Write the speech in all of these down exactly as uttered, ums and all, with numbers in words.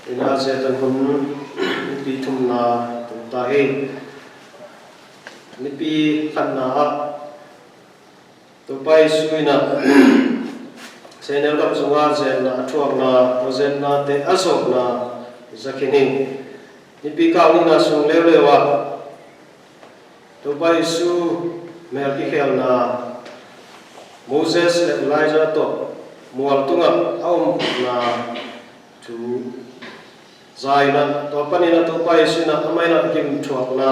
Ina Zetan hun nipi thumna tung ta hi. Nipi khatna ah Topa Jesu ina sehnel gam sungah zetna a thuakna, a zetnate a zawhna i zak hi. Nipi kau nihna sung leuleu ah Topa Jesu mel kikhelna, Moses le Elijah tawh mual tungah a omna thu za ina, tua panin a Topa Jesu ina amah ina gim thuakna,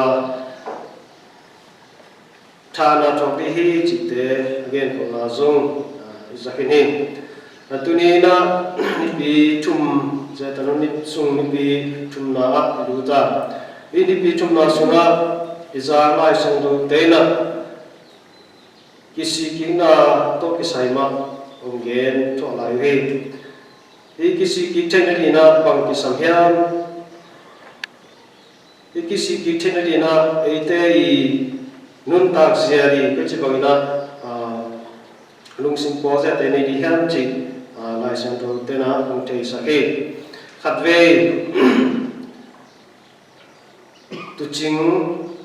thahna thuak ding hi cihte a genkholhna zong, ah, i zak hi. A tuni ina nipi thum, Zetan hun sung nipi thumna ah i lut a. Hih nipi thumna sungah i za Lai Siangthote ina kisikkikna tawh kisai mah hong gen thuah lai uh hi. Hih kisikkik theihna ding ina bang kisam hiam? Hih kisikkik theihna ding ina eite i nuntak zia ding, koici bang ina, ah, lungsim pawl ziate nei ding hiam cih, ah, Lai Siangthote ina hong theisak hi. Khatvei tuucing,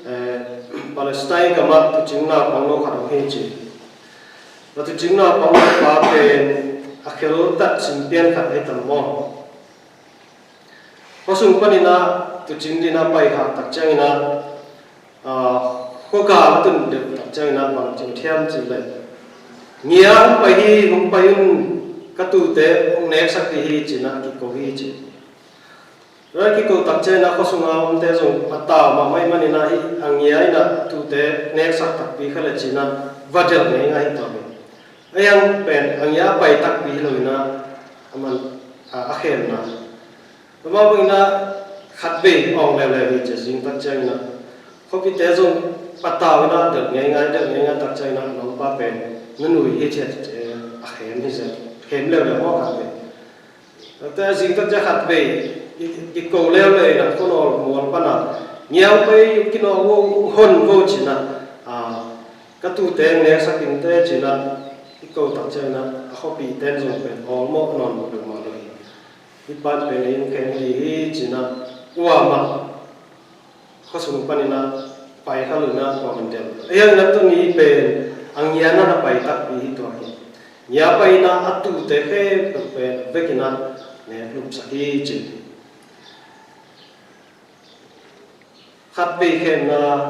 eh, Palestine gamah tuucing naupangno khat om hi ci. Tua tuucing naupangno pa pen a kheltat simpian khat ahi tam maw? Khuasung panin a tuucing ding ina pai khak tak ciangin a, ah, khuagal a tun deuh tak ciangin a bang ci hiam cih leh, ngia hong pai hi, hong pai un, ka tuute hong neksak ding hi ci ina kiko hi ci. Tua kiko tak ciangin a khuasung a omte zong a tau mahmah ahih manin a hih a ngia ina tuute neksak takpi kha leh ci ina va delh ngeingai hi tua hi. A hiang pen a ngia a pai takpi hi lo ina a man, a, a khemna. Tua mah bang ina khatvei awng leuleu hi ci a, zing tak ciangin a khuapite zong patau ina delh ngeingai, delh ngeingai tak ciangin a a lawmpa pen na nui hi ci a, a khem hi ci a, khem leuleu maw khatvei. Tua a zing tak ciang khatvei i, i ko leuleu ina khuanawl mual pan a, ngia hong pai, kinaw hong hon vo ci ina, a, ka tuute neksak in teh ci ina i ko tak ciangin a, a khuapite zong pen awlmawh nawn lo mah lo hi. Hih pan pen in khen ding hi ci ina kuamah khuasung panin a pai kha lo ina kuamah delh. A hiang ina tuni pen a ngia ina a pai takpi hi tua hi. Ngia pai ina a tuute khempeuh pen vek ina nek lupsak hi ci. Khatvei khemna,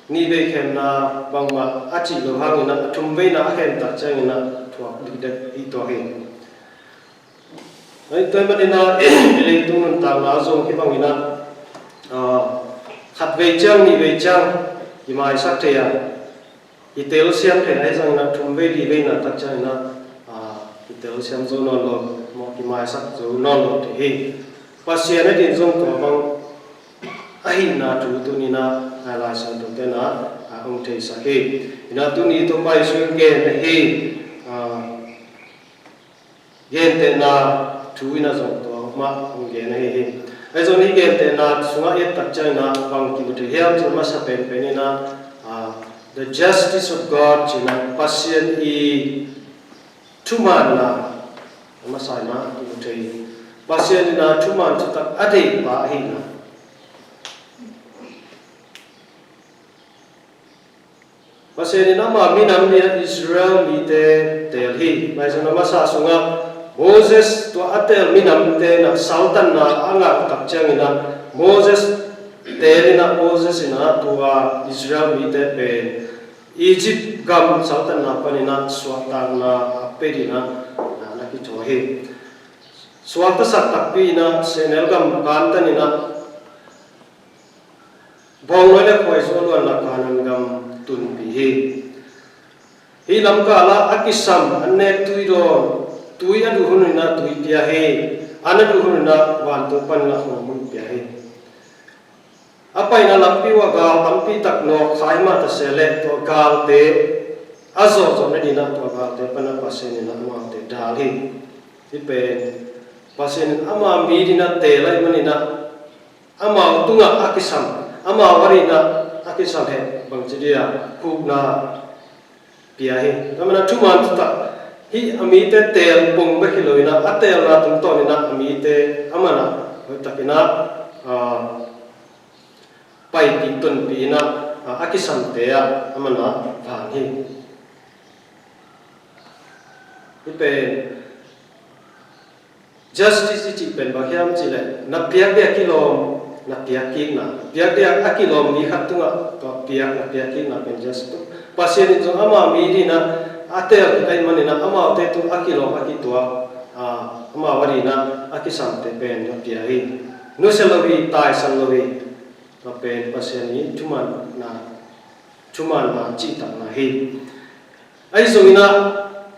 nihvei khemna bangmah a cih loh hangin a, a thumvei ina a khem tak ciangin a thuak dikdek hi tua hi. Tua ahih manin a, i leitung nuntakna zong hih bangin a, ah, khatvei ciang, nihvei ciang kimaisak thei a, kitelsiam thei a, ahi zongin a thumvei, lihvei ina tak ciangin a, ah, kitelsiam zo nawn lo, maw, kimaisak zo nawn lo thei hi. Pasian ading zong tua bang ahihna thu tuni ina, ah, Lai Siangthote ina, ah, hong theisak hi. Ina tuni Topa Jesu in gen ahi, ah, gentehna thu ina zong tua mah hong gen ahi hi. Ahi zong hih gentehna sungah i et tak ciangin a bang kimu thei hiam cih leh, masa penpen ina, ah, the justice of God ci ina Pasian i thumanna a masa ina kimu thei hi. Pasian ina thuman thutak a deih pa ahihna. Pasian in ama minam ina Israel mite teel hi. Lai Siangtho masa sungah Moses tua a teel minamte ina saltanna a ngah tak ciangin a Moses teel ina, Moses ina tua Israel mite pen Egypt gam saltanna panin a suahtakna a pia ding ina na kithawi hi. Suaktasak takpi ina sehnel gam kantan ina bawngnawi le khuaizu a luanna Kanaan gam tunpih hi. Hih lamkal ah a kisam an nek tui dawn, tui a duh hun ina tui pia hi. An a duh hun ina vantung pan ina khawm hun pia hi. A paina lampi uh ah gal tampi tak nawk kha hi mah ta se leh tua galte a zawhzawh nading ina tua galte pan ina Pasian ina amaute dal hi. Hih pen Pasian in ama mi ding ina teel ahih manin a amau tungah a kisam, amau a ding ina a kisam he bangci dia khukna pia hi. Tua manin a thuman thutak Hih a mite teel pong bek hi lo in ah, a teelna tungtawn in ah a mite a man ah hoihtakin ah, ah, paipih tonpih in ah, ah, a kisamte ah a man ah vang hi. Hih pen justice i cih pen bang hiam cih leh, na piak ding a kilawm, na piak kikna, piak ding a kilawm mi khat tungah tua piak, na piak kikna pen justice. Pasian in zong ama mi ding in ah a teel khit ahih manin ah amaute tung a kilawm a kituak, ah, amau a ding in ah a kisamte pen na pia hi. Nusia lo hi, taisan lo hi. Tua pen Pasian i thumanna, thumanna cihtakna hi. Ahi zongin ah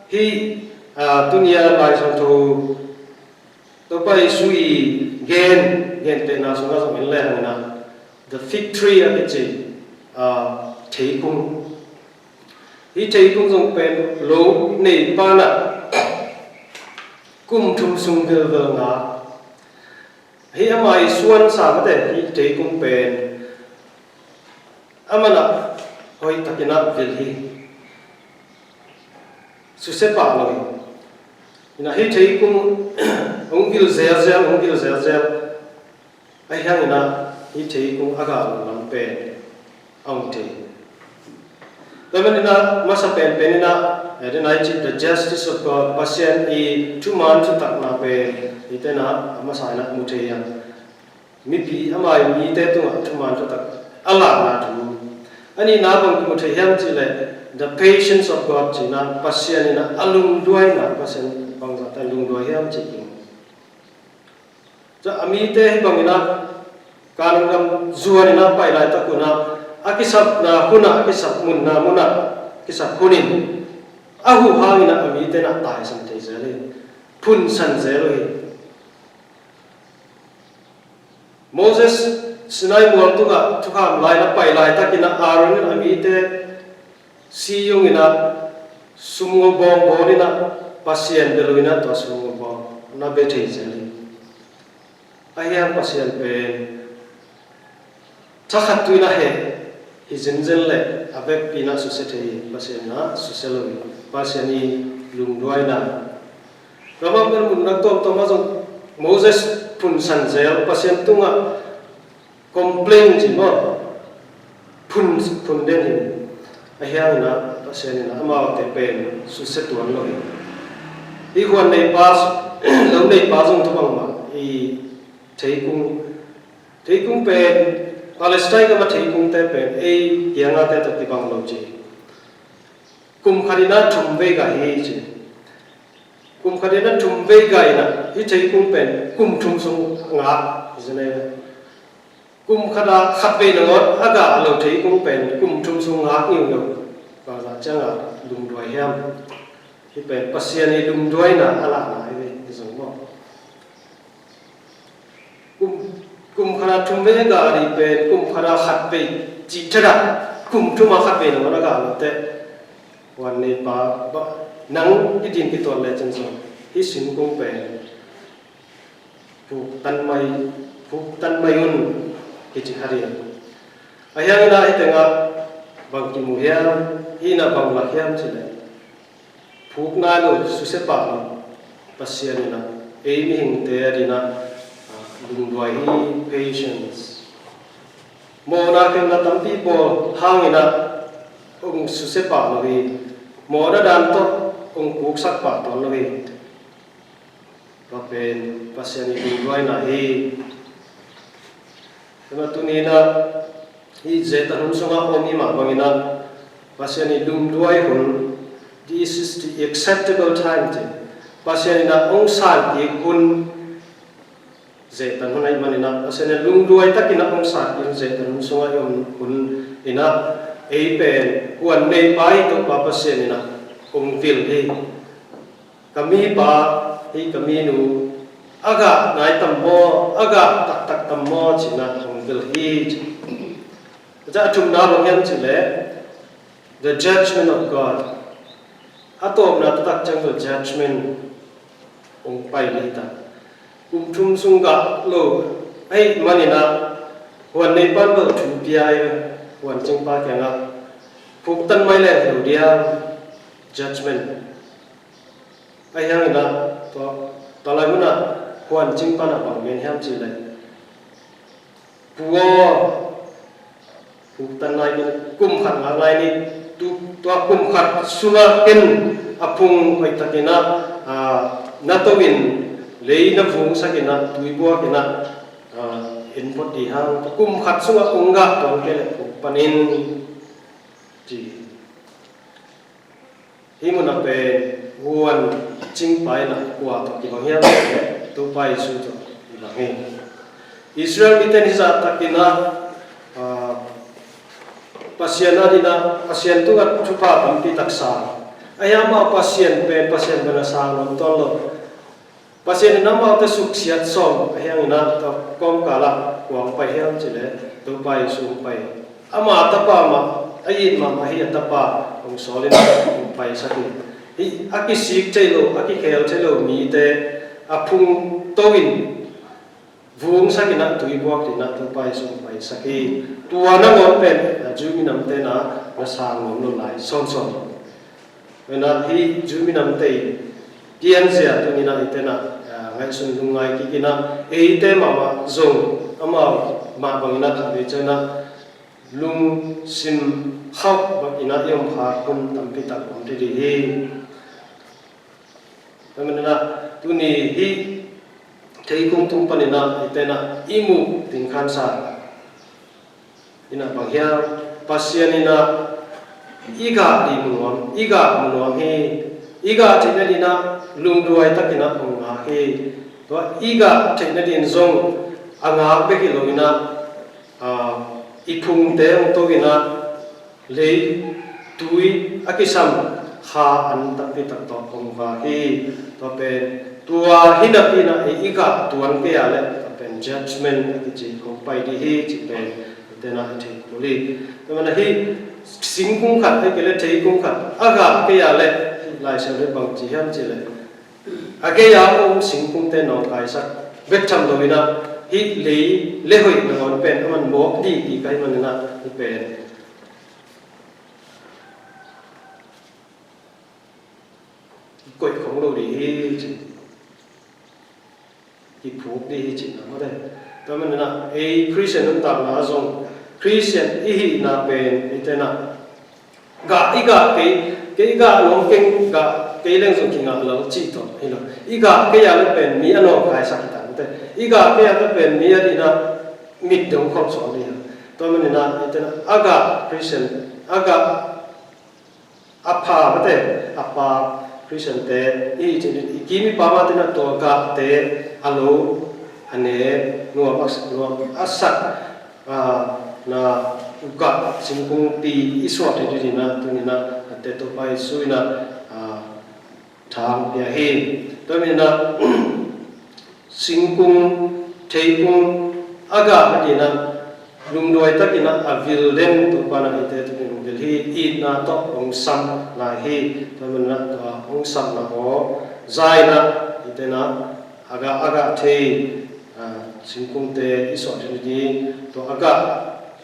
hih, ah, tuni a Lai Siangtho Topa Jesu i gen, gentehna sungah zong en lehang in ah, the fig tree a kici, ah, theikung. Hih theikung zong pen lo nei pa in ah kum thum sung vilvel ngak. Hih ama i suan sa mate, hih theikung pen a man ah hoihtakin ah vil hi. Susia pah lo hi. In ah hih theikung hong vil zelzel, hong vil zelzel. Ahi hangin ah hih theikung a gah lo lam pen a hong thei. Tua manin ah masa penpen in ah, eh, den ai cih the justice of God, Pasian i thuman thutakna pen hihte in ah a masa in ah mu thei hi. Mipi, ama i mite tungah thuman thutak a lahna thu. A nihna bang kimu thei hiam cih leh, the patience of God cihna, Pasian in ah a lungduaina, Pasian bangzahta lungduai hiam cih kimu. Tua a mite hih bangin ah Kanaan gam zuan in ah pai laitak un ah, a kisapna hun ah, a kisap munna mun ah, kisap hun in a huh hangin ah a mite in ah taisan thei zel hi, phunsan zel uh hi. Moses Sinai mual tungah thukham lai in ah pai laitakin ah Aaron in a mite siyung in ah sumngo bawng bawl in ah Pasian bia lo in ah tua sumngo bawng na bia thei zel hi. Ahi hang Pasian pen thakhat tu in ah heh hi zenzen leh a vekpi in ah susia thei hi, Pasian in ah susia lo hi. Pasian i lungduaina. Tua mah bel mun nak tuamtuam ah zong Moses phunsan zel, Pasian tungah complain ci maw, phun, phun den hi. Ahi hangin ah Pasian in ah amaute pen susia tuan lo hi. Hih huan neipa, lo neipa zong tua bangmah hi. Theikung, theikung pen Palestine gam a theikungte pen ei kiangah te tawh kibang lo ci. Kum khat in ah thum vei gah hi ci. Kum khat in ah thum vei gah in ah hih theikung pen kum thum sung ngak hi zen ei. Kum khat ah khat vei nangawn a gah lo theikung pen kum thum sung ngak ngiungeu. Bangzah ciangah lungduai hiam? Hih pen Pasian i lungduaina a lahna hi ve, hi zong maw. Kum, kum khat ah thum vei a gah ding pen kum khat ah khat vei cih thadah, kum thum ah khat vei nangawn a gah lo teh, huan neipa, nang i din kituat lecin zong hih singkung pen phuk tan mai, phuk tan mai un kici kha ding. Ahi hangin ah hih tengah bang kimu hiam, hih in ah bang lak hiam cih leh, phuk nai lo, susia pah lo Pasian in ah ei mihingte a ding in ah, ah, lungduai hi, patience. Mawhna khenna tampi bawl hangin ah hong susia pah lo hi. Mawhna dan tawh hong puksak pah tuan lo hi. Tua pen Pasian i lungduaina hi. Tua tuni in ah hih Zetan hun sungah om i mah bangin ah Pasian i lungduai hun, this is the acceptable time ci. Pasian in ah hong san kik hun, Zetan hun ahih manin ah Pasian in ah lungduai takin ah hong san kik hun, Zetan hun sungah i om hun in ah ei pen huan neipa i Topa Pasian in ah hong vil hi. Ka mipa, hih ka minu, a gah nai tam maw, a gah taktak tam maw, ci-in ah hong vil hi. Tua ciang a thumna bang hiam cih leh, the judgment of God. A tawpna taktak ciang the judgment hong pai hi ta. Kum thum sung gah lo ahih manin ah huan neipa in bel thu pia hi, huan cingpa kiangah phuktan mai leng hi lo diam, judgment. Ahi hangin ah tua, tua lai munah huan cing panah bang gen hiam cih leh, pu aw, pu tan lai kum khat ngak lai ni, tu, tua kum khat sungah ken a phung hoihtakin ah, ah, na to in, lei na vungsakin ah, tui buakin ah, ah, en phot ding hang, tua kum khat sungah kong gah tuan kei leh pu panin ci. Hih munah pen huan cing pa in ah kua tawh kibang hiam? Topa Jesu tawh kibang hi. Israel mite in hih zahtakin ah, ah, Pasian adingin ah, Pasian tungah thupha tampi tak sang. Ahi hang amau Pasian pen, Pasian bangin a sang nuam tuan lo. Pasian in amaute suksiat sawm, ahi hangin ah tua kawmkal ah kua hong pai hiam cih leh Topa Jesu hong pai. Ama tapa mah, a it mahmah hi a tapa hong sawl in hong paisak hi. Hih a kisik thei lo, a kikhel thei lo mite a phung to in vungsakin ah, tui buak dingin ah Topa Jesu hong paisak hi. Tua nangawn pen, ah, Jew minamte in ah na sang nuam lo lai sawnsawn. Tua in ah hih Jew minamte i pianzia tuni in ah eite in ah, ah, ngaihsun lungngai kik in ah, eite mahmah zong amau mah bangin ah khatvei ciangin ah lungsim khauh bangin ah i om kha hun tampi tak om thei ding hi. Tua manin ah tuni hih theikung tung panin ah eite in ah i muh ding khansa in ah bang hiam? Pasian in ah i gah ding mu nuam, i gah mu nuam hi. I gah theih nadingin ah lungduai takin ah hong ngak hi. Tua i gah theih nadingin zong a ngak bek hi lo in ah, ah, i phungte hong to in ah lei tui a kisam kha an tampi tak tawh hong vak hi. Tua pen, tua hi napi in ah i gah tuan kei a leh tua pen judgment a kici hong pai ding hi cih pen eite in ah i theih kul hi. Tua manin ah hih singkung khat, ahih kei leh theikung khat a gah kei a leh Lai Siangtho in bang ci hiam cih leh, a gei a om singkungte nawngkaisak bek tham lo in ah hih lei le hoih nangawn pen aman mawk ding kik ahih manin ah hih pen koih khong lo ding hi ci, kiphuk ding hi cihna mah te. Tua manin ah ei Khristian nuntakna ah zong Khristian i hihna pen eite in ah gah, i gah kei, kei i gah nuam keng, gah kei leng zong kingah lo cih tawh hi lo. I gah kei a leh pen mi a nawngkaisak hi ta mah te. I gah kei a leh pen mi adingin ah mit dong khawm suak ding hi. Tua manin ah eite in ah a gah Khristian, a gah a pha mah te, a pha Khristiante i cih, i kim i pam a, tua gahte a lo, a ne nuam a, nuam a sak, ah, na gah singkungpi i suah theih dingin ah tuni in ah eite Topa Jesu in ah, ah, thang pia hi. Tua manin ah singkung, theikung a gah nadingin ah lungduai takin ah a vil den Topa in ah eite tuni in hong vil hi. Itna tawh hong sam lai hi. Tua manin ah tua hong samna aw za in ah eite in ah a gah, a gah thei, ah, singkungte i suah theih nading, tua a gah,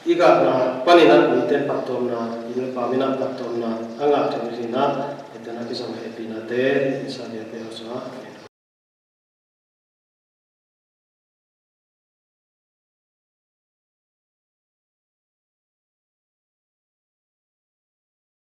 i gahna panin ah mite phattuamna, i lungpam in ah phattuamna a ngah theih nadingin ah eite in ah kizom hehpihnate i sa bia pia aw suah.